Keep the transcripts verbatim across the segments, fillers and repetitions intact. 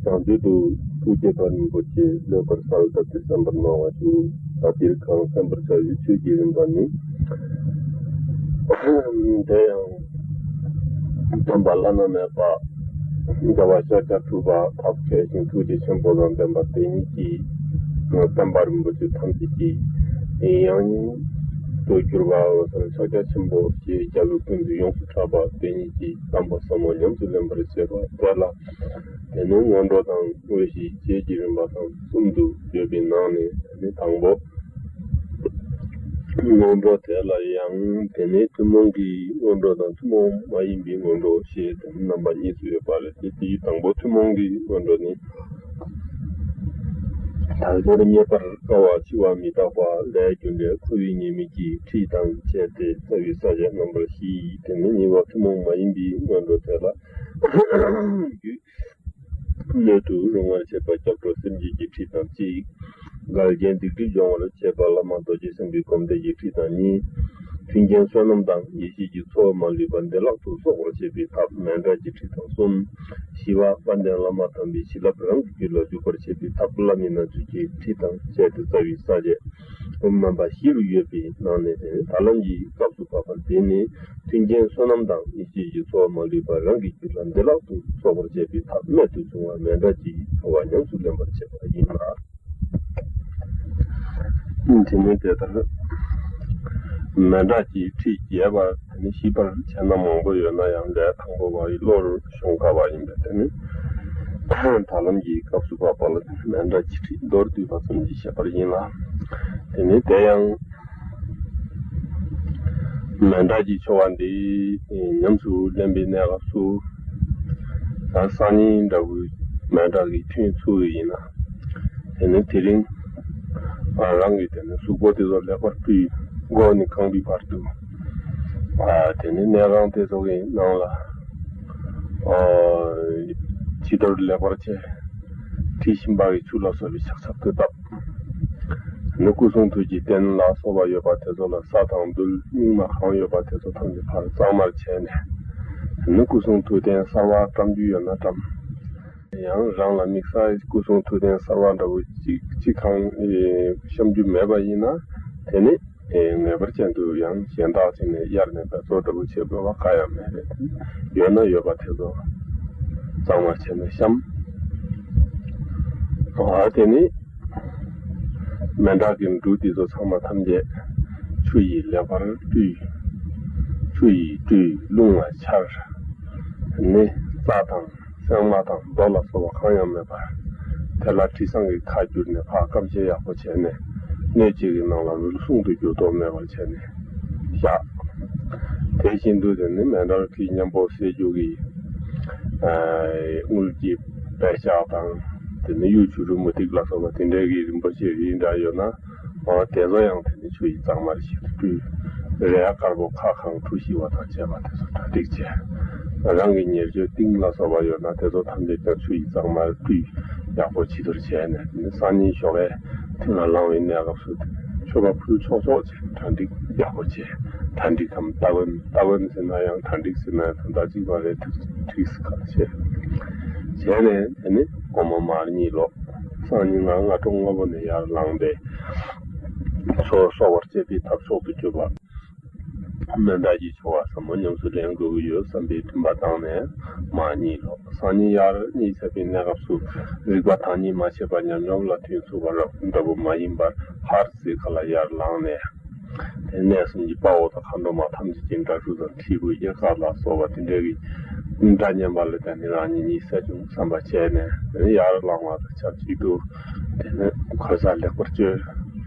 བྱང་ཆུབ་ཏུ་ཐུགས་བསྐྱེད་པ་རིན་པོ་ཆེ་ལེགས་པར་གསལ་བཏབ་སྟེ་གསན་པར་གནང་བ་ཞུ། ད་འདིར་གང་གསན་པར་བྱ་བའི་ཆོས་ཀྱི་རིམ་པ་ནི། དེ་ཡང་སྟོན་པ་བླ་ན་མེད་པ་རྒྱལ་བ་ཤཱཀྱ་ཐུབ་པ་ཐབས་མཁས་ཤིང་ཐུགས་རྗེ་ཆེན་པོ་དང་ལྡན་པ་དེ་ཉིད་ཀྱིས། སྟོན་པ་རིན་པོ་ཆེ་ཐམས་ཅད་ཀྱི་ཡང་སྙིང་དུ་གྱུར་པ་འོད་གསལ་ཕྱག་རྒྱ་ཆེན་པོ་ཞེས་རྒྱལ་བའི་ཀུན་ཏུ་ཡོངས་སུ་གྲགས་པ་དེ་ཉིད་ཀྱི་བསྟན་པ་ཟབ་མོ་ཉམས་སུ་ལེན་པར་བྱེད་པ་དེ་ལ། དེ་ནི་སྔོན་འགྲོ་དང་དངོས་གཞི་བཅས་ཀྱི་རིམ་པ་དང་གསུམ་དུ་ཡོད་པའི་ནང་ནས། དེ་ནི་དང་པོ། སྔོན་འགྲོ་དེ་ལ་ཡང་དེ་ནི་ཐུན་མོང་གི་སྔོན་འགྲོ་དང་ཐུན་མོང་མ་ཡིན་པའི་སྔོན་འགྲོ་ཞེས་དེ་ནི་རྣམ་པ་གཉིས་སུ་ཡོད་པ་རེད། དེ་དེའི་དང་པོ་ཐུན་མོང་གི་སྔོན་འགྲོ་ནི། དལ་འབྱོར་རྙེད་པར་དཀའ་བ་འཆི་བ་མི་རྟག་པ་ལས་རྒྱུ་འབྲས་འཁོར་བའི་ཉེས་དམིགས་ཀྱི་ཁྲིད་དང་བཅས་ཏེ་རྩ་བའི་ས་བཅད་རྣམ་པ་བཞི། དེ་ནི་གཉིས་པ་ཐུན་མོང་མ་ཡིན་པའི་སྔོན་འགྲོ་དེ་ལ། རྒྱུད་སྣོད་དུ་རུང་བར་བྱེད་པ་སྐྱབས་འགྲོ་སེམས་བསྐྱེད་ཀྱི་ཁྲིད་དང་གཅིག། འགལ་རྐྱེན་སྡིག་སྒྲིབ་སྦྱོང་བར་བྱེད་པ་བླ་མ་རྡོ་རྗེ་སེམས་དཔའི་སྒོམ་བཟླས་ཀྱི་ཁྲིད་དང་གཉིས། མཐུན་རྐྱེན་བསོད་ནམས་དང་ཡེ་ཤེས་ཀྱི་འཚོ་བ་མ་ལུས་པ་བདེ་བླག་ཏུ་གསོག་པར་བྱེད་པའི་ཐབས་མཎྜལ་གྱི་ཁྲིད་དང་གསུམ། བཞི་པ་དཔལ་ལྡན་བླ་མ་དམ་པའི་བྱིན་རླབས་རང་གི་རྒྱུད་ལ་འཇུག་པར་བྱེད་པའི་ཐབས་བླ་མའི་རྣལ་འབྱོར་གྱི་ཁྲིད་དང་བཅས་ཏེ་རྩ་བའི་ས་བཅད་རྣམ་པ་བཞི་རུ་ཡོད་པའི་ནང་ནས། ད་ལམ་གྱི་སྐབས་སུ་བབ་པ་དེ་ནི། མཐུན་རྐྱེན་བསོད་ནམས་དང་ཡེ་ཤེས་ཀྱི་འཚོ་བ་མ་ལུས་པ་རང་གི་རྒྱུད་ལ་བདེ་བླག་ཏུ་གསོག་པར་བྱེད་པའི་ཐབས་རྨད་དུ་བྱུང་བ་མཎྜལ་གྱི་ཆོ་ག་ཉམས་སུ་ལེན་པར་བྱེད་པ་ཡིན་ལ། དེ་ནི་དེ་ལྟར་མཎྜལ་གྱི་ཁྲིད་རྒྱས་པ་དེ་ནི་ཞིབ་པར་བྱས་ན་མང་པོ་ཡོད་ན་ཡང་ལས་དང་པོ་བ་ཡི་བློར་ཤོང་དཀའ་བ་ཡིན་པས། དེ་ནི་ད་ལམ་གྱི་སྐབས་སུ་བབ་པ་ལ་མཎྜལ་གྱི་ཁྲིད་མདོར་བསྡུས་པ་ཙམ་གྱིས་བཤད་པར་ཡིན་ལ། དེ་ནི་དེ་ཡང་། མཎྜལ་གྱི་ཆོ་ག་འདི་ཉམས་སུ་ལེན་པའི་གནས་སྐབས་སུ། ད་སང་ཉིན་འདྲ་བོའི་མཎྜལ་གྱི་ཐུན་ཚུགས་པ་ཡིན་ན། དེ་ནི་དེ་རིང་རང་གི་དེ་ནི་གཟུགས་པོ་དེ་ཚོ་ལེགས་པར་བཀྲུས། མགོ་ནས་རྐང་པའི་བར་དུ། དེ་ནི་གནས་ཁང་དེ་ཚོ་གི་ནང་ལ་ཕྱི་དོར་ལེགས་པར་བྱས། དྲི་ཞིམ་པ་ཡི་ཆུ་ལ་སོགས་པས་ཆག་ཆག་ཏུ་བཏབ། ནི་སྐུ་གསུང་ཐུགས་ཀྱི་རྟེན་ལ་སོགས་པ་ཡོད་པ་དེ་ཚོ་ལ་ས་དང་རྡུལ་རྙིང་མ་གང་ཡོད་པ་དེ་ཚོ་ཐམས་ཅད་ཕར་གཙང་མར་བྱས་ནས། ནི་སྐུ་གསུང་ཐུགས་རྟེན་གསར་པ་བཀྲམ་རྒྱུ་ཡོད་ན་བཀྲམ། ཡང་རང་ལ་དམིགས་བསལ་སྐུ་གསུང་ཐུགས་རྟེན་གསར་པ་འདྲ་བོ་གཅིག་གཅིག་གང་བཤམས་རྒྱུ་མེད་པ་ཡིན་ན། དེ་ནི་ངེས་པར་ཅན་དུ་ཡང་གཞན་དག་ཅིག་ནས་གཡར་ནས་འབད་རྩོལ་འདྲ་བོ་བྱེད་དགོས་པ་གང་ཡང་མེད་རེད། ཡོད་ན་ཡོད་པ་དེ་ཚོ་གཙང་མར་བྱས་ནས་བཤམས། ཨ་དེ་ནི། མཎྜལ་གྱི་འབྲུ་འདི་ཚོ་ཚང་མ་ཐམས་ཅད་ཆུ་ཡིས་ལེགས་པར་བཀྲུས། ཆུ་ཡིས་བཀྲུས། རླུང་ལ་འཕྱར། ནི་རྩྭ་དང་སྲན་མ་དང་རྡོ་ལ་སོགས་པ་གང་ཡང་མེད་པར། དེ་ལ་དྲི་བཟང་གི་ཁ་བསྒྱུར་ནས་ཕར་སྐམ་ཞིང་ཡག་པོ་བྱས་ནས། སྣོད་གཅིག་གི་ནང་ལ་རུལ་སུངས་དུ་འགྱུར་དོགས་མེད་པར་བྱས་ནས་བཞག། དེ་བཞིན་དུ་དེ་ནི་མཎྜལ་གྱི་མཉམ་པོ་བསྲེས་རྒྱུ་གི་དངུལ་གྱི་པད་ཤག་དང་། དེ་ནས་གཡུ་བྱུ་རུ་མུ་ཏིག་ལ་སོགས་པ་དེ་འདྲའི་གི་རིན་པོ་ཆེ་རིགས་འདྲ་ཡོད་ན། འོ་དེ་ཚོ་ཡང་དེ་ནི་ཆུ་ཡིས་གཙང་མར་ཞིབ་ཏུ་བཀྲུས། རས་དཀར་པོ་ཁ་གང་གྲུ་ཞིག་པ་དང་བཅས་པ་དེ་ཚོ་གྲ་སྒྲིག་བྱས། རང་གི་ཉེར་སྤྱོད་ཏིང་ལ་སོགས་པ་ཡོད་ན་དེ་ཚོ་ཐམས་ཅད་ཀྱང་ཆུ་ཡིས་གཙང་མར་བཀྲུས། ཡག་པོ་བྱི་དོར་བྱས་ནས། དེ་ནི་སང་ཉིན་ཞོགས་ཀས་ཐུན་ལ་ལངས་པའི་གནས་སྐབས་སུ་མཆོད་པ་ཕུལ་ཆོག་ཆོག་བྱས། གྲ་སྒྲིག་ཡག་པོ་བྱས། གྲ་སྒྲིག་གམ་སྟ་གོན། སྟ་གོན་ཟེར་ན་ཡང་གྲ་སྒྲིག་ཟེར་ན་ཡང་དོན་དག་གཅིག་པ་རེད། ཐུགས་ཁག་བྱས། བྱས་ནས་དེ་ནི་དགོང་མོ་མར་གཉིད་ལོག། སང་ཉིན་ང་སྔ་དྲོ་སྔ་པོ་ནས་ཡར་ལངས་ཏེ། ཆོས་གསོག་པར་བྱེད་པའི་ཐབས་མཆོག་ཏུ་གྱུར་པ། མཎྜལ་གྱི་ཆོ་ག་ཟབ་མོ་ཉམས་སུ་ལེན་དགོས་ཀྱི་ཡོད་བསམ་པའི་འདུན་པ་བཏང་ནས་མར་གཉིད་ལོག། སང་ཉིན་ཡར་གཉིད་སད་པའི་གནས་སྐབས་སུ། རིག་པ་དྭངས་སྙིགས་མ་ཕྱེད་པར་ཉམས་མྱོང་ལ་ཐུན་ཚུགས་པ་འདྲ་བོ་མ་ཡིན་པར། ཧར་ཟིལ་ཁ་ལ་ཡར་ལངས་ནས། དེ་གནས་གསུམ་གྱི་དཔའ་བོ་དང་མཁའ་འགྲོ་མ་ཐམས་ཅད་ཀྱི་སྒྲ་སྒྲོགས་དང་། ཁྲིད་དབུ་དབྱེར་དཀར་ལ་སོགས་པ་དེ་འདྲའི་གི་སྒྲ་སྙན་པ་ལ་བརྟེན་ནས་རང་ཉིད་གཉིད་སད་བྱུང་བསམ་པ་བྱས་ནས། དེ་ནས་ཡར་ལངས་པ་དང་ཆབས་ཅིག་ཏུ། དེ་ནས་གོས་གཟར་ལེགས་པར་གྱོན།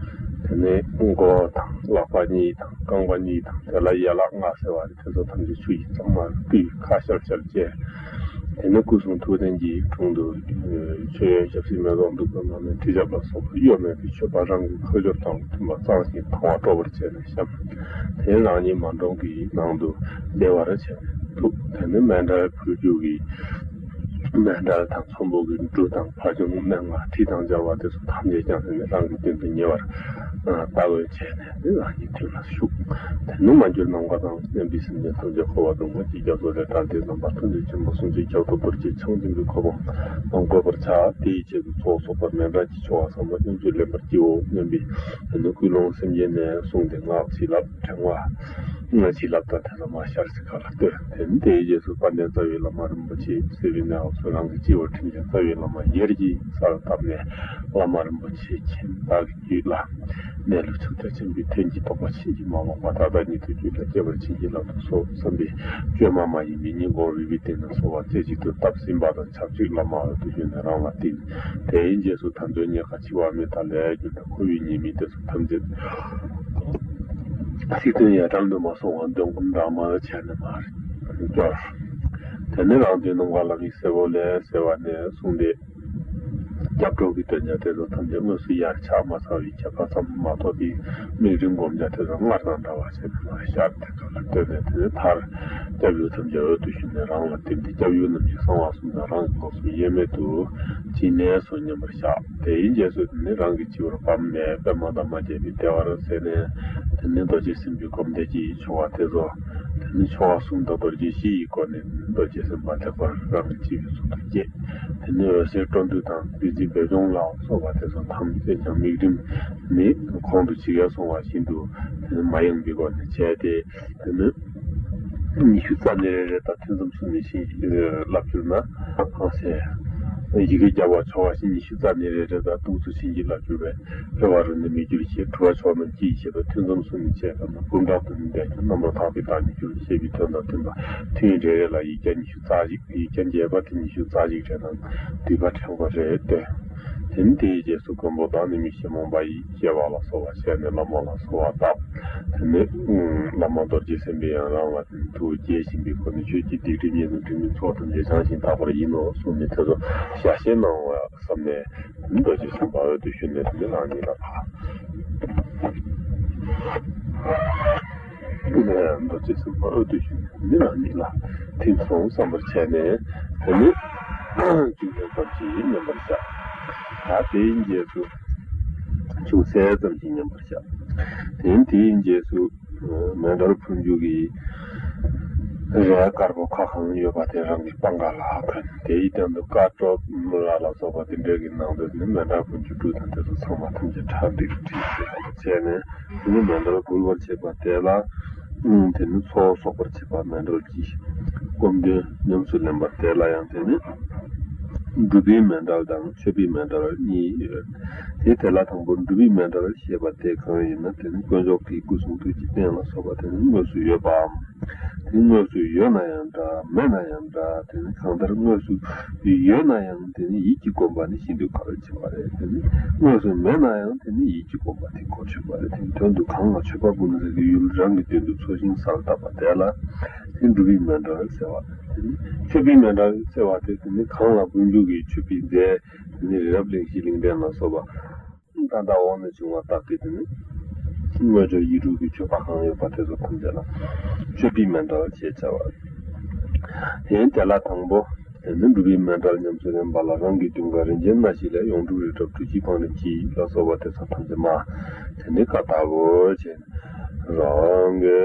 དེ་ནས་མགོ་དང་ལག་པ་གཉིས་དང་རྐང་པ་གཉིས་དང་། དེ་ལ་ཡན་ལག་ལྔ་ཟེར་བ་རེད། དེ་ཚོ་ཐམས་ཅད་ཆུ་ཡིས་གཙང་མར་བཀྲུས། ཁ་ཤར་ཤར་བྱས། དེ་ནས་སྐུ་གསུང་ཐུགས་རྟེན་གྱི་དྲུང་དུ་མཆོད་ཡོན་ཞབས་བསིལ་མེ་ཏོག་བདུག་སྤོས་མར་མེ་དྲི་ཆབ་ལ་སོགས་པ་གཡོ་མེད་པའི་མཆོད་པ་རང་གི་ཁ་སྦྱོར་དང་མཐུན་པ་གཙང་ཞིང་དྭངས་པ་སྤྲོ་བར་བྱས་ནས་བཤམས། དེ་རང་ཉིད་མ་འདྲོངས་ཀྱི་ངང་དུ་བདེ་བར་བྱས་ནས་ཐུག། དེ་ནས་མཎྜལ་ཕུལ་རྒྱུ་གི་ མཎྜལ་དང་ཚོམ་བུ་གི་འབྲུ་དང་ཕ་ཆུང་སྨན་བླ་དྲི་དང་སྦྱར་བ་དེ་ཚོ་ཐམས་ཅད་ཀྱང་ནི་རང་གི་རྒྱུད་དུ་ཉེ་བར་ལྟ་དགོས་བྱས་ནས་ནི་རང་གི་རྒྱུད་ལ་ཞུགས། དེ་ནི་མ་གྱུར་ནམ་མཁའ་དང་མཉམ་པའི་སེམས་ཅན་ཐམས་ཅད་འཁོར་བ་སྡུག་བསྔལ་གྱི་རྒྱ་མཚོ་ལས་བསྒྲལ་ཏེ་རྣམ་པ་ཐམས་ཅད་མཁྱེན་པ་གསུམ་གྱི་ཁྱབ་བདག་རྡོ་རྗེ་འཆང་ཆེན་པོའི་གོ་འཕང་ལ་འགོད་པར་བྱ། དེའི་ཆེད་དུ་ཚོགས་གསོག་པར་མཎྜལ་གྱི་ཆོ་ག་བསམ་པ་སྙོམས་འཇུག་ལེན་པར་བགྱིའོ་སྙམ་པའི་དེ་ནི་ཀུན་སློང་སེམས་བསྐྱེད་ནས་གསུངས་ཏེ་སྔགས་བྱིན་རླབས་ཕྲེང་བ། ང་བྱིན་རླབས་དང་དེ་ལ་མ་ཤར་ཞིང་ག་ལ་ལྟོས། དེ་ནི་དེའི་རྗེས་སུ་དཔལ་ལྡན་རྩ་བའི་བླ་མ་རིན་པོ་ཆེ་སྲིད་པའི་གནས་སྐབས་སུ་རང་གི་སྤྱི་བོར་ཕྲེང་བའི་རྩ་བའི་བླ་མ་ཡེ་ཤེས་ཀྱི་ས་ལ་བཏབ་ནས་བླ་མ་རིན་པོ་ཆེ་མཁྱེན་བདག་གི་རྒྱུད་ལ་གནས་ལུགས་ཕྱག་རྒྱ་ཆེན་པོའི་དོན་གྱི་རྟོགས་པ་ཕྱིན་ཅི་མ་ལོག་པ་ད་ལྟ་ཉིད་དུ་རྒྱུད་ལ་སྐྱེ་བར་བྱིན་གྱིས་བརླབ་ཏུ་གསོལ་བསམ་པའི་བཅོས་མ་མ་ཡིན་པའི་སྙིང་པོ་རུས་པའི་གཏིང་ན་གསོལ་བ་རྩེ་གཅིག་ཏུ་བཏབ་ཟིན་པ་དང་ཆབས་ཅིག་བླ་མ་འོད་དུ་ཞུ་ནས་རང་ལ་བསྟིམ། དེའི་རྗེས་སུ་དལ་འབྱོར་རྙེད་དཀའ་འཆི་བ་མི་རྟག་ལས་གྱུར་ནས་འཁོར་བའི་ཉེས་དམིགས་དེ་ཚོ་ཐམས་ཅད་ཚིག་དོན་ཡང་གྲངས་དུ་མ་སོང་བར་འདོན་ཀུན་དང་མར་བྱས་ནས་མར་སྐྱོར། དེ་ནས་རང་དོན་ནམ་མཁའ་ལ་གི་སེར་པོ་ལས་ཟེར་བ་ནས་གསུངས་ཏེ། སྐྱབས་འགྲོ་གི་དོན་བྱ་དེ་ཚོ་ཐམས་ཅད་དངོས་སུ་ཡར་ཆགས་མ་ཚར་བའི་ཁྱད་པར་ཙམ་མ་གཏོགས་པའི་དམིགས་རིམ་སྒོམ་བྱ་དེ་ཚོ་སྔར་དང་འདྲ་བ་བྱས་ནས་མར་ཤར་དེ་ཚོ་ལ་ལྟོས་ནས་དེ་ནས་མཐར་སྐྱབས་ཡུལ་ཐམས་ཅད་འོད་དུ་ཞུ་ནས་རང་ལ་བསྟིམ་སྟེ་སྐྱབས་ཡུལ་རྣམས་ཀྱི་གསང་བ་གསུམ་དང་རང་གི་ལུས་གསུམ་དབྱེར་མེད་དུ་ཇི་སྙེད་སུ་མཉམ་པར་བཞག་དེའི་རྗེས་སུ་དེ་ནས་རང་གི་སྤྱི་བོར་བར་མེད་པདྨ་དང་མ་བརྒྱད་པའི་བདེ་བར་གསལ་ནས་དེ་ནས་རྡོ་རྗེ་སེམས་བསྐྱེད་སྒོམ་བཟླས་ཀྱི་ཆོ་ག་དེ་ཚོ་དེ་ནས་ཆོ་ག་གསུམ་དང་རྡོ་རྗེ་བཞི་ཡི་སྒོ་ནས་རྡོ་རྗེ་སེམས་དཔའ་ཐེག་པར་རང་གི་སྤྱི་བོའི་གཙུག་ཏུ་བསྐྱེད། དེ་ནས་འོད་ཟེར་སྤྲོ་བསྡུ་དང་བདུད་རྩི་འབེབས་སྦྱོང་ལ་སོགས་པ་དེ་ཚོ་ཐམས་ཅད་ཀྱང་དམིགས་རིམ་ནི་གོང་དུ་ཇི་སྐད་གསུངས་པ་བཞིན་དུ་དེ་ནས་མ་ཡེངས་པའི་སྒོ་ནས་བྱས་ཏེ། དེ་ནས་ཉི་ཤུ་རྩ་ནི་རེ་རེ་དང་ཐུན་མཚམས་སུ་ནི་བྱིན་གྱིས་བརླབ་གྱུར་ན། ཨང་ཟེར། ཡི་གེ་བརྒྱ་པ་ཆོ་ག་བཞི་ཉི་ཤུ་རྩ་ནི་རེ་རེ་དང་ཏོག་ཙམ་བྱིན་གྱིས་བརླབ་གྱུར་པས་འཕེལ་བ་རུ་ནི་མི་འགྱུར་ཞེས་གྲུབ་པ་ཕྱོགས་རྣམས་ཀྱིས་ཞེས་པ་ཐུན་མཚམས་སུ་ནི་བྱས་པ་ན་འབུམ་ཕྲག་ཏུ་ནི་འདས་ཀྱང་རྣམ་པར་དག་པའི་བདག་ཉིད་འགྱུར་ཞེས་པའི་དོན་དང་མཐུན་པ། ཐུན་རེ་རེ་ལ་ཡིག་བརྒྱ་ཉི་ཤུ་རྩ་གཅིག་ཡིག་བརྒྱ་འགྱེད་པ་དེ་ཉི་ཤུ་རྩ་གཅིག་རེ་དང་བསྡུས་པ་ཕྲེང་བ་རེ་སྟོན། དེ་ནི་དེའི་རྗེས་སུ་མགོན་པོ་དང་ནི་མི་ཤེས་རྨོངས་པ་ཡི་སྐྱེ་བ་ལ་སོགས་པ་བྱས་ནས་བླ་མ་ལ་གསོལ་བ་བཏབ། དེ་ནས་བླ་མ་རྡོ་རྗེ་སེམས་དཔའི་ཡང་རང་ལ་དེ་ནས་ཐུགས་དགྱེས་བཞིན་པའི་སྒོ་ནས་ཆོས་ཀྱི་སྡིག་སྒྲིབ་ཉེས་དང་སྒྲིབ་མེད་ཚོགས་ཐམས་ཅད་བྱང་ཞིང་དག་པར་ཡིན་ནོ་གསུངས་ནས་དེ་ཚོ་ཞལ་བཞེས་གནང་བ་བསམ་ནས་རྡོ་རྗེ་སེམས་དཔའ་འོད་དུ་ཞུ་ནས་དེ་ནས་རང་ཉིད་ལ་ཕར། རྡོ་རྗེ་སེམས་དཔའ་འོད་དུ་ཞུ་ནས་དེ་ནས་རང་ཉིད་ལ་ཐིམ་སོང་བསམ་པར་བྱས་ནས་དེ་ནས་ཅུང་ཟད་ཙམ་ཞིག་མཉམ་པར་བཞག་ད་དེའི་རྗེས་སུ་ཅུང་ཟད་ཙམ་ཞིག་མཉམ་པར་བཞག་དེ་ནས་དེའི་རྗེས་སུ། མཎྜལ་ཕུར་མཇུག་གི་རས་དཀར་པོ་ཁ་གང་ཡོད་པ་དེ་རང་གི་པང་ཁ་ལ་གོན། དེའི་སྟེང་དུ་དཀར་པོ་ལ་ལ་སོགས་པ་དེ་འདྲ་གི་ནང་དུ་ནི་མཎྜལ་ཕུར་མཇུག་འབྲུ་དང་དེ་ཚོ་ཚང་མ་ཐམས་ཅད་གྲ་སྒྲིག་བྱས་ནས་དེ་ནི་མཎྜལ་འབུལ་བར་བྱེད་པ་དེ་ལ་དེ་ནི་ཚོགས་གསོག་པར་བྱེད་པ་མཎྜལ་གྱི་སྐོམ་དོན་ཉམས་སུ་ལེན་པ་དེ་ལ་ཡང་དེ་ནི། སྒྲུབ་པའི་མཎྜལ་དང་མཆོད་པའི་མཎྜལ་གཉིས་ཡོད། དེ་དེ་ལ་དང་པོ་སྒྲུབ་པའི་མཎྜལ་ཞེས་པ་དེ་གང་ཡིན་ན་དེ་ནི་དཀོན་མཆོག་གི་སྐུ་གསུང་ཐུགས་ཀྱི་རྟེན་ལ་སོགས་པ་དེ་ནི་དངོས་སུ་ཡོད་པའམ། དེ་དངོས་སུ་ཡོད་ན་ཡང་འདྲ་མེད་ན་ཡང་འདྲ་དེ་ནི་གང་ལྟར་དངོས་སུ་ཡོད་ན་ཡང་དེ་ནི་ཡིད་ཀྱིས་བསྒོམ་པ་ནི་ཤིན་ཏུ་གལ་ཆེ་བ་རེད། དེ་ནི་དངོས་སུ་མེད་ན་ཡང་དེ་ནི་ཡིད་ཀྱིས་བསྒོམ་པ་དེ་གལ་ཆེ་བ་རེད། དེ་ནི་དོན་དུ་གང་ལ་མཆོད་པ་འབུལ་ན་ཟེར་གྱི་ཡུལ་རང་གི་དོན་དུ་ཚོགས་ཞིང་གསལ་བཏབ་པ་དེ་ལ་དེ་སྒྲུབ་པའི་མཎྜལ་ཟེར་བ་རེད། དེ་ནི་མཆོད་པའི་མཎྜལ་ཟེར་བ་དེ་དེ་ནི་གང་ལ་སྤོ་འཇུག་གི་མཆོད་པའི་རྫས་དེ་ནི་རི་རབ་གླིང་བཞི་གླིང་ཕྲན་ལ་སོགས་པ་ད་ལྟ་འོག་ནས་བྱུང་བ་དག་གི་དེ་ནི་དངོས་འབྱོར་ཡིད་སྤྲུལ་གྱི་མཆོད་པ་གང་ཡོད་པ་དེ་ཚོ་ཐམས་ཅད་ལ་མཆོད་པའི་མཎྜལ་ཞེས་བྱ་བ། དེ་ཡང་དེ་ལ་དང་པོ་དེ་ནི་སྒྲུབ་པའི་མཎྜལ་ཉམས་སུ་ལེན་པ་ལ་རང་གི་མདུན་ཁར་རིན་ཆེན་སྣ་བཞི་ལས་ཡོངས་གྲུབ་རི་རབ་གྲུ་བཞི་བང་རིམ་གྱིས་ལ་སོགས་པ་དེ་ཚོ་ཐམས་ཅད་མ་དེ་ནི་ཀ་དག་གོ་བྱས། རང་གི་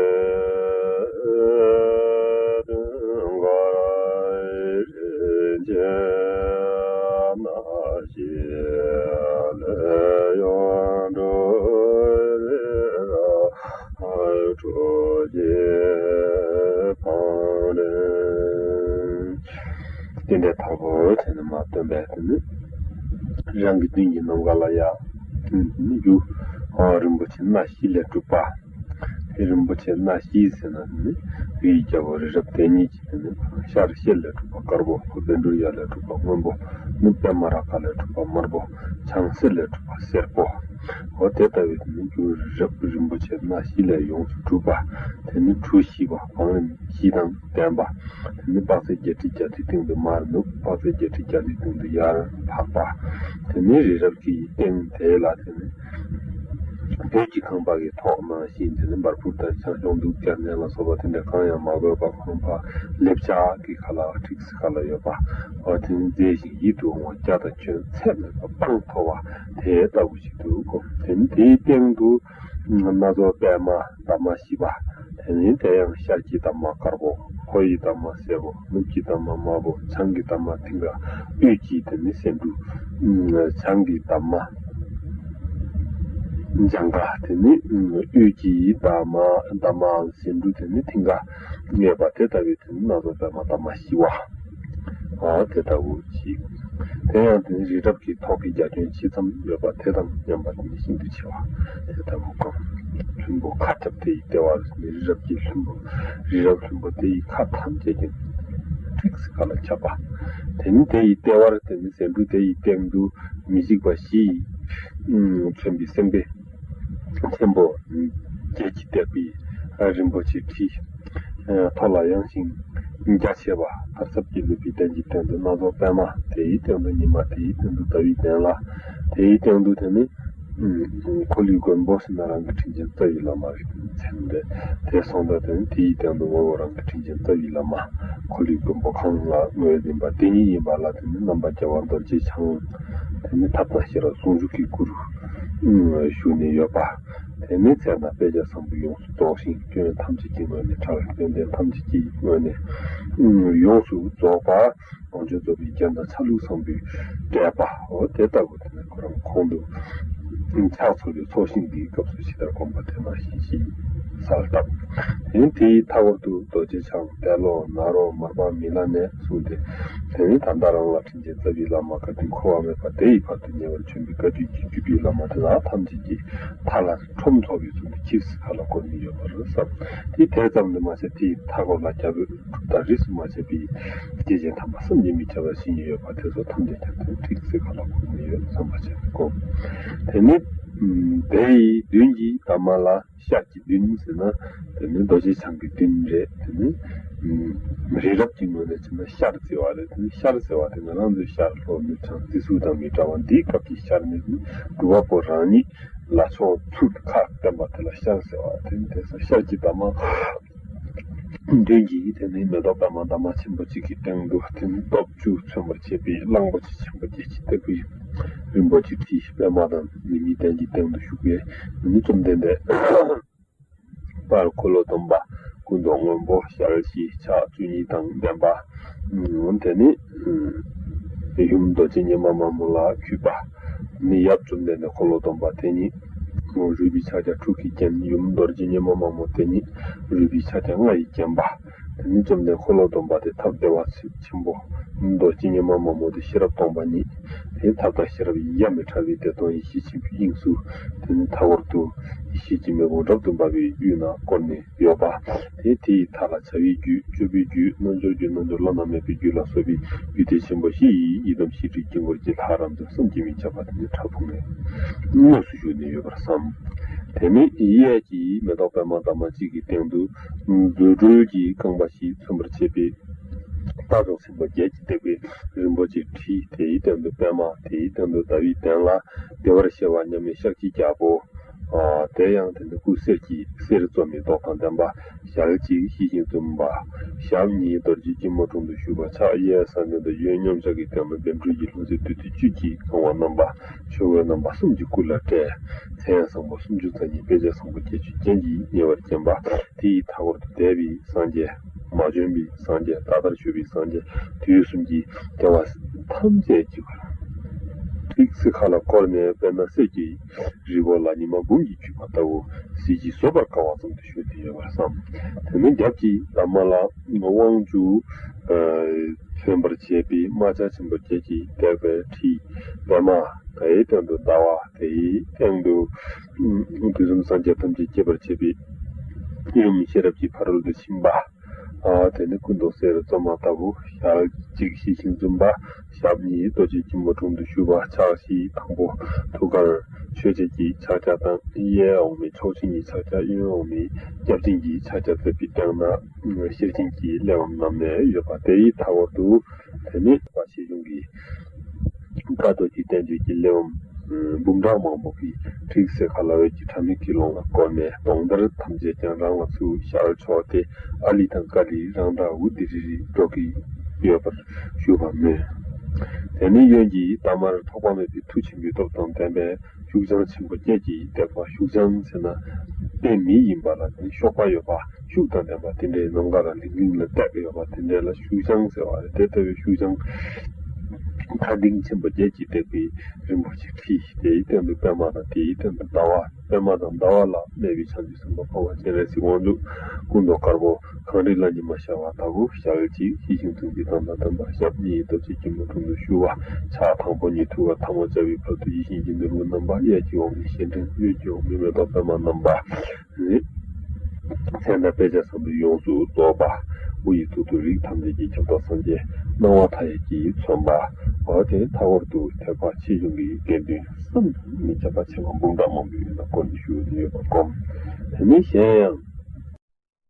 དོན་གར་རིན་ཆེན་སྣ་བཞི་ལས་ཡོངས་གྲུབ་རི་རབ་གྲུ་བཞི་བང་རིམ། དེ་འདྲའི་དག་གོ་བྱས་ནས་མ་བཏོན་པས་དེ་ནི་རང་གི་མདུན་གྱི་ནམ་མཁའ་ལ་ཡ། རྒྱུ་རིན་པོ་ཆེ་སྣ་བཞི་ལས་གྲུབ་པ། དེ་རིན་པོ་ཆེ་སྣ་བཞི་ཟེར་ན་ནི་རིའི་རྒྱལ་པོ་རི་རབ་དེ་ཉིད་ཀྱི་དེ་ནི་ཤར་ཤེལ་ལས་གྲུབ་པ་དཀར་པོ། བཻ་ཌཱུརྱ་ལས་གྲུབ་པ་སྔོན་པོ། ནི་པདྨ་རཱ་ག་ལས་གྲུབ་པ་དམར་པོ། ལྗང་སེར་ལས་གྲུབ་པ་སེར་པོ། འོ་དེ་ལྟ་བུའི་དེ་ནི་རྒྱུ་རི་རབ་རིན་པོ་ཆེ་སྣ་བཞི་ལས་ཡོངས་སུ་གྲུབ་པ། དེ་ནི་གྲུ་བཞི་པ་བང་རིམ་བཞི་དང་ལྡན་པ། དེ་ནི་དཔག་ཚད་བརྒྱད་ཁྲི་བརྒྱད་ཅུའི་སྟེང་དུ་དམར་ནུབ། དཔག་ཚད་བརྒྱད་ཁྲི་བརྒྱད་ཅུའི་སྟེང་དུ་ཡར་འཕགས་པ། དེ་ནི་རི་རབ་ཀྱི་སྟེང་དེ་ལ་དེ་ནི་ བོད་ཀྱི་ཁང་པ་གི་ཐོག་ནང་བཞིན་དེ་ནི་འབར་ཕུག་དང་ཞང་ཞུང་འདུག་སྐྱ་རྣལ་ལ་སོགས་པ་དེ་འདྲ་གང་ཡང་མ་དགོས་པར་ཁང་པ་ལེབ་ཆ་གི་ཁ་ལ་ཁྲིག་སི་ཁ་ལ་ཡོད་པ། འོ་དེ་ནི་མཛེས་ཤིང་ཡིད་དུ་འོང་བ་སྐྱ་དང་ཆོས་ཚད་མེད་པ་སྤངས་ཐོབ་པ་དེ་ལྟ་བུ་ཞིག་འདུག་གོ། དེ་ནི་དེའི་སྟེང་དུ་སྣ་ཚོགས་པད་མ་འདབ་མ་བཞི་པ། དེ་ནི་དེ་ཡང་ཤར་གྱི་འདབ་མ་དཀར་པོ། ལྷོ་ཡི་འདབ་མ་སེར་པོ། ནུབ་ཀྱི་འདབ་མ་དམར་པོ། བྱང་གི་འདབ་མ་མཐིང་ག་དབུས་ཀྱི་དེ་ནི་སེ་འབྲུ། བྱང་གི་འདབ་མ་ལྗང་ག་དེ་ནི་དབུས་ཀྱི་འདབ་མ་འདབ་མའམ་སེ་འབྲུ་དེ་ནི་མཐིང་ག་ཡོད་པ་དེ་ལྟ་བུའི་དེ་ནི་སྣ་ཚོགས་པད་མ་འདབ་མ་བཞི་པ། ཨ་དེ་ལྟ་བུ་ཅིག། དེ་ཡང་དེ་ནི་རི་རབ་ཀྱི་ཐོག་གི་རྒྱ་ཁྱོན་ཆེ་ཙམ་ཡོད་པ་དེ་དང་མཉམ་པ་དེ་ནི་ཤིན་ཏུ་ཆེ་བ། དེ་ལྟ་བུ་གང་། ལྷུན་པོ་མཁའ་ཁྱབ་དེ་ཡི་ལྟེ་བར་ནི་རི་རབ་ཀྱི་ལྷུན་པོ། རི་རབ་ལྷུན་པོ་དེ་ཡི་ཁ་ཐམས་ཅད་ཀྱང་ཁྲིག་སི་ཁ་ལ་ཁྱབ་པ། དེ་ནི་དེ་ཡི་ལྟེ་བར་དེ་ནི་སེ་འབྲུ་དེ་ཡི་སྟེང་དུ་མི་འཇིགས་པ་བཞི་ཡིས་མཚོན་པའི་སེམས་དཔའ་ཆེན་པོ་བརྒྱད་ཀྱིས་བཏེགས་པའི་རིན་པོ་ཆེའི་ཁྲི། མཐོ་ལ་ཡངས་ཤིང་རྒྱ་ཆེ་བ། དར་ཟབ་ཀྱིས་བཀླུབས་པའི་གདན་གྱི་སྟེང་དུ་སྣ་ཚོགས་པད་མ། དེའི་སྟེང་དུ་ཉི་མ། དེའི་སྟེང་དུ་ཟླ་བའི་གདན་ལ། དེའི་སྟེང་དུ་དེ་ནི་འཁོར་ལོའི་མགོན་པོ་ཟེར་ན་རང་གི་དྲིན་ཅན་རྩ་བའི་བླ་མ་རེད་མཚན་རེད། དེ་སོང་ཙང་དེ་ནི་དེའི་སྟེང་དུ་ངོ་བོ་རང་གི་དྲིན་ཅན་རྩ་བའི་བླ་མ། འཁོར་ལོའི་མགོན་པོ་གང་ལ་ངོས་འཛིན་པ་དེ་ཉིད་ཡིན་པ་ལ་དེ་ནི་རྣམ་པ་རྒྱལ་བ་རྡོ་རྗེ་འཆང་། དེ་ནི་ཐབས་དང་ཤེས་རབ་ཟུང་འཇུག་གི་སྐུ་རུ་བཞུགས་ནས་ཡོད་པ། དེ་ནི་ཚེ་དང་དཔེ་བྱད་བཟང་པོས་ཡོངས་སུ་རྫོགས་ཤིང་སྐྱོན་ཐམས་ཅད་ཀྱི་ངོས་ནས་བྲལ། སྐྱོན་ལྡན་ཐམས་ཅད་ཀྱི་ངོས་ནས་ཡོངས་སུ་རྫོགས་པ། ལོངས་སྤྱོད་རྫོགས་པའི་རྒྱན་དང་ཆ་ལུགས་བཟང་པོས་སྤྲས་པ། འོ་དེ་ལྟ་བུ་དེ་ནི་ཁོ་རང་ཁོང་དུ་ཕྱག་འཚལ་བའི་ཚོགས་ཞིང་འདིའི་སྐབས་སུ་ཇི་ལྟར་བསྒོམ་པ་དེ་ནང་བཞིན་ཞིག་གསལ་བཏབ། དེ་ནི་དེའི་མཐའ་བར་དུ་རྡོ་རྗེ་འཆང་ཏེ་ལོ་ནཱ་རོ་མར་པ་མི་ལ་ནས་བཟུང་སྟེ། དེ་ནི་ད་ལྟ་རང་ལ་དྲིན་ཅན་རྩ་བའི་བླ་མ་བཀའ་དྲིན་འཁོར་བ་མེད་པ་དེ་ཡི་བར་དུ་ཉེ་བར་བྱོན་པའི་བཀའ་བརྒྱུད་ཀྱི་བརྒྱུད་པའི་བླ་མ་དེ་དག་ཐམས་ཅད་ཀྱི་མཐའ་ལ་ཁྲོམ་ཚོགས་པའི་ཚུལ་དུ་ཆིབས་སུ་ཁ་ལ་བསྐོར་ནས་ཡོད་པར་བསམ། དེ་དེ་ཙམ་དུ་མ་ཟད་དེའི་མཐའ་སྐོར་ལ་རྒྱ་བོད་གྲུབ་མཐའ་རིས་སུ་མ་ཆད་པའི་སྐྱེས་ཆེན་དམ་པ་བསམ་གྱིས་མི་ཁྱབ་པ་བཞུགས་ནས་ཡོད་པ་དེ་ཚོ་ཐམས་ཅད་ཀྱང་དེ་ཁྲིག་སེ་ཁ་ལ་བསྐོར་ནས་ཡོད་བསམ་པ་བྱས་ནས་བསྒོམ། དེ་ནི་དེ་ཡི་མདུན་གྱི་འདབ་མ་ལ། ཤར་གྱི་མདུན་ཟེར་ན་དེ་ནི་རྡོ་རྗེ་འཆང་གི་མདུན་རེད། དེ་ནི་རི་རབ་ཀྱི་ངོས་ནས་བྱས་ན་ཤར་ཟེར་བ་རེད། དེ་ནི་ཤར་ཟེར་བ་དེ་ང་རང་ཚོའི་ཤར་ལྷོ་ནུབ་བྱང་རྩེ་ཟུར་དང་མི་འདྲ་བ་འདིའི་སྐབས་ཀྱི་ཤར་ནི་སྒྲུབ་པ་པོ་རང་ཉིད་ལ་ཕྱོགས་ཚུར་ཁ་བསྟན་པ་དེ་ལ་ཤར་ཟེར་བ། དེ་ནི་དེ་ས་ཤར་གྱི་འདབ་མ་མདུན་གྱི་དེ་ནི་མེ་ཏོག་པད་མ་འདབ་མ་ཆེན་པོ་གཅིག་གི་སྟེང་དུ་དེ་ནི་སྟོབས་བཅུ་མཚོན་པར་བྱེད་པའི་གླང་པོ་ཆེ་ཆེན་པོ་བརྒྱད་ཀྱིས་བཏེགས་པའི་རིན་པོ་ཆེའི་ཁྲི་པད་མ་དང་ཉི་མའི་གདན་གྱི་སྟེང་དུ་བཞུགས་པའི་དེ་ནི་བཅོམ་ལྡན་འདས། པར་འཁོར་ལོ་སྡོམ་པ། སྐུ་མདོག་སྔོན་པོ། ཞལ་བཞི། ཕྱག་བཅུ་གཉིས་དང་ལྡན་པ། དེ་ནི་ཡུམ་རྡོ་རྗེ་ཉི་མ་མ་མོ་ལ་གུས་པ། ནི་ཡབ་བཅོམ་ལྡན་འདས་འཁོར་ལོ་སྡོམ་པ་དེ་ཉིད་རུས་པའི་ཕྱག་རྒྱ་དྲུག་གིས་བརྒྱན། ཡུམ་རྡོ་རྗེ་ཉི་མ་མ་མོ་དེ་ཉིད་རུས་པའི་ཕྱག་རྒྱ་ལྔ་ཡིས་བརྒྱན་པ། དེ་ནི་བཅོམ་ལྡན་འཁོར་ལོ་སྡོམ་པ་དེ་ཐབས་བདེ་བ་ཆེན་པོ། རྡོ་རྗེ་ཉི་མ་མ་མོ་དེ་ཤེས་རབ་སྟོང་པ་ཉིད། དེ་ཐབས་དང་ཤེས་རབ་ཡ་མི་བྲལ་བའི་བདེ་སྟོང་ཡེ་ཤེས་ཆེན་པོའི་དབྱིངས་སུ། དེ་ནི་མཐའ་བར་དུ་ཡེ་ཤེས་ཀྱི་མེ་དཔུང་རབ་ཏུ་འབར་བའི་དབུས་ན་བསྐོར་ནས་ཡོད་པ། དེ་དེའི་མཐའ་ལ་བྱ་བའི་རྒྱུད། སྤྱོད་པའི་རྒྱུད། རྣལ་འབྱོར་རྒྱུད། རྣལ་འབྱོར་བླ་ན་མེད་པའི་རྒྱུད་ལ་སོགས་པའི་རྒྱུད་སྡེ་ཆེན་པོ་བཞི་ཡིས་ཡི་དམ་ཤེས་རིག་དཀྱིལ་འཁོར་གྱི་ལྷ་རབ་འབྱམས་བསམ་གྱིས་མི་ཁྱབ་པ་དེ་ནི་ཕྲ་ཕུང་ནས་དངོས་སུ་བཞུགས་ནས་ཡོད་པར་བསམ། དེ་ནས་གཡས་ཀྱི་མེ་ཏོག་པད་མ་འདབ་མ་གཅིག་གི་སྟེང་དུ་རྫུ་འཕྲུལ་གྱི་རྐང་པ་བཞི་མཚོན་པར་བྱེད་པའི་རྟ་མཆོག་ཆེན་པོ་བརྒྱད་ཀྱིས་བཏེགས་པའི་རིན་པོ་ཆེའི་ཁྲི། དེའི་སྟེང་དུ་པད་མ། དེའི་སྟེང་དུ་ཟླ་བའི་གདན་ལ་བདེ་བར་གཤེགས་པ་མཉམ་མེད་ཤཱཀྱའི་རྒྱལ་པོ། དེ་ཡང་དེ་ནི་སྐུ་གསེར་གྱི་གསེར་བཙོ་མའི་མདོག་དང་ལྡན་པ། ཞལ་གཅིག་ཤེས་བཞིན་འཛུམ་པ། ཞབས་གཉིས་རྡོ་རྗེ་སྐྱིལ་མོ་ཀྲུང་དུ་བཞུགས་པ། ཕྱག་གཡས་གསལ་མདུན་དུ་གཡོན་མཉམ་བཞག་གི་སྟེང་དུ་བཻ་ཌཱུརྱ་གི་ལྷུང་བཟེད་བདུད་རྩི་བཅུད་ཀྱིས་གང་བ་བསྣམས་པ། ཆོས་གོས་རྣམ་པ་གསུམ་གྱིས་སྐུ་ལ་སྤྲས། མཚན་བཟང་པོ་སུམ་ཅུ་རྩ་གཉིས། དཔེ་བྱད་བཟང་པོ་བརྒྱད་ཅུའི་རྒྱན་གྱིས་ཉེ་བར་བརྒྱན་པ། དེ་ཡི་མཐའ་བར་དུ་འདས་པའི་སངས་རྒྱས། མ་བྱོན་པའི་སངས་རྒྱས། ད་ལྟར་བཞུགས་པའི་སངས་རྒྱས། དུས་གསུམ་གྱི་རྒྱལ་བ་ཐམས་ཅད་ཀྱི་ཁྲིག་སེ་ཁ་ལ་བསྐོར་ནས་དཔེར་ན་གསེར་གྱི་རི་བོ་ལ་ཉི་མ་འབུམ་གྱིས་འཁྱུད་པ་ལྟ་བུ་གཟི་བརྗིད་བཟོད་པར་དཀའ་བ་ཙམ་དུ་བཞུགས་ཏེ་ཡོད་པར་བསམ། དེ་ནས་རྒྱབ་ཀྱི་འདབ་མ་ལ་དབང་བཅུ་མཚོན་པར་བྱེད་པའི་རྨ་བྱ་ཆེན་པོ་བརྒྱད་ཀྱིས་བཏེགས་པའི་ཁྲི་པད་མ། དེའི་སྟེང་དུ་ཟླ་བ། དེའི་སྟེང་དུ་དུས་གསུམ་སངས་རྒྱས་ཐམས་ཅད་སྐྱེད་པར་བྱེད་པའི་ཡུམ་ཤེས་རབ་ཀྱི་ཕ་རོལ་ཏུ་ཕྱིན་པ། དེ་ནི་སྐུ་མདོག་གསེར་བཙོ་མ་ལྟ་བུ། ཞལ་གཅིག་ཤེས་བཞིན་འཛུམ་པ། ཞབས་གཉིས་རྡོ་རྗེ་སྐྱིལ་མོ་ཀྲུང་དུ་བཞུགས་པ། ཕྱག་བཞི་དང་པོ་ཐུགས་ཀར་ཆོས་འཆད་ཀྱི་ཕྱག་རྒྱ་དང་། གཡས་འོག་མིན་ཕྱོགས་བཅུ་གཉིས་ཕྱག་རྒྱ། གཡོན་འོག་མིན་སྐྱབས་སྦྱིན་གྱི་ཕྱག་རྒྱ་མཛད་པའི་སྟེང་ན་ཤེར་ཕྱིན་གྱི་གླེགས་བམ་བསྣམས་ནས་ཡོད་པ། དེའི་མཐའ་འཁོར་དུ་དེ་ནི་པ་ཆེ་ཆུང་གི་བཀའ་རྡོ་རྗེ་བསྟན་བཅོས་ཀྱི་གླེགས་བམ། འབུམ་ཕྲག་མང་པོ་གིས་ཁྲིག་སེ་ཁ་ལ་འོད་ཀྱི་ཕྲ་མའི་ཀི་ལོང་ལ་བསྐོར་ནས་གདོང་ལྟར་ཐམས་ཅད་ཀྱང་རང་ལ་ཚུར་ཤར་ཕྱོགས་ཏེ། ཨ་ལི་དང་ཀ་ལི་རང་འདྲ་འུ་དི་རི་རི་སྒྲོག་གིན་ཡོད་པར་ཞུ་བར་མོས། དེ་ནས་གཡོན་གྱི་ཏཱ་མར་ཐོགས་པ་མེད་པའི་མཐུ་ཆེན་པོའི་སྟོབས་དང་ལྡན་པས་ཤུགས་འཆང་ཆེན་པོ་བརྒྱད་ཀྱིས་བཏེགས་པ། ཤུགས་འཆང་ཟེར་ན་རྟེན་མི་ཡིན་པ་ལ་ནི་གཤོག་པ་ཡོད་པ། ཤུགས་དང་ལྡན་པ་དེ་འདྲའི་ནམ་མཁའ་ལ་ལིང་ལིང་ལ་བཏེགས་ཡོད་པ་དེ་འདྲ་ལ་ཤུགས་འཆང་ཟེར་བ་རེད། དེ་ལྟ་བུའི་ཤུགས་འཆང་མཐའ་གདེང་ཆེན་པོ་བརྒྱད་ཀྱིས་བཏེགས་པའི་རིན་པོ་ཆེའི་ཁྲི། དེའི་སྟེང་དུ་པདྨ་དང་། དེའི་སྟེང་དུ་ཟླ་བ། པདྨ་དང་ཟླ་བ་ལ་གནས་པའི་བྱང་ཆུབ་སེམས་དཔའ་འཕགས་པ་སྤྱན་རས་གཟིགས་དབང་ཕྱུག་སྐུ་མདོག་དཀར་པོ། གངས་རི་ལ་ཉི་མ་ཤར་བ་ལྟ་བུ་ཞལ་གཅིག་ཡིད་བཞིན་མཚུངས་ཀྱི་མདངས་དང་ལྡན་པ། ཞབས་གཉིས་སྟོབས་ཀྱི་སྐྱིལ་མོ་ཀྲུང་དུ་བཞུགས་པ། ཕྱག་དང་པོ་གཉིས་ཐུགས་ཀར་ཐལ་མོ་སྦྱར་བའི་བར་དུ་ཡིད་བཞིན་གྱི་ནོར་བུ་བསྣམས་པ། གཡས་ཀྱི་འོག་མིན་ཤེལ་སྒྲེང་། གཡོན་གྱི་འོག་མིན་མེ་ཏོག་པདྨ་བསྣམས་པ། མཚན་དང་དཔེ་བྱད་བཟང་པོས་ཡོངས་སུ་རྫོགས་པ། དབུ་ཡི་ཐོག་ཏུ་རིགས་ཐམས་ཅད་ཀྱི་ཁྱབ་བདག་སངས་རྒྱས་སྣང་བ་མཐའ་ཡས་ཀྱིས་མཚོན་པ། འོ་དེ་མཐའ་འཁོར་དུ་ཐེག་པ་ཆེ་ཆུང་གི་དགེ་འདུན་བསམ་གྱིས་མི་ཁྱབ་པ་ཆེན་པོ་འབུམ་ཕྲག་མང་པོས་ཡོངས་སུ་བསྐོར་ནས་བཞུགས་ཏེ་ཡོད་པར་བསྒོམ། དེ་ནས་གཞན་ཡང་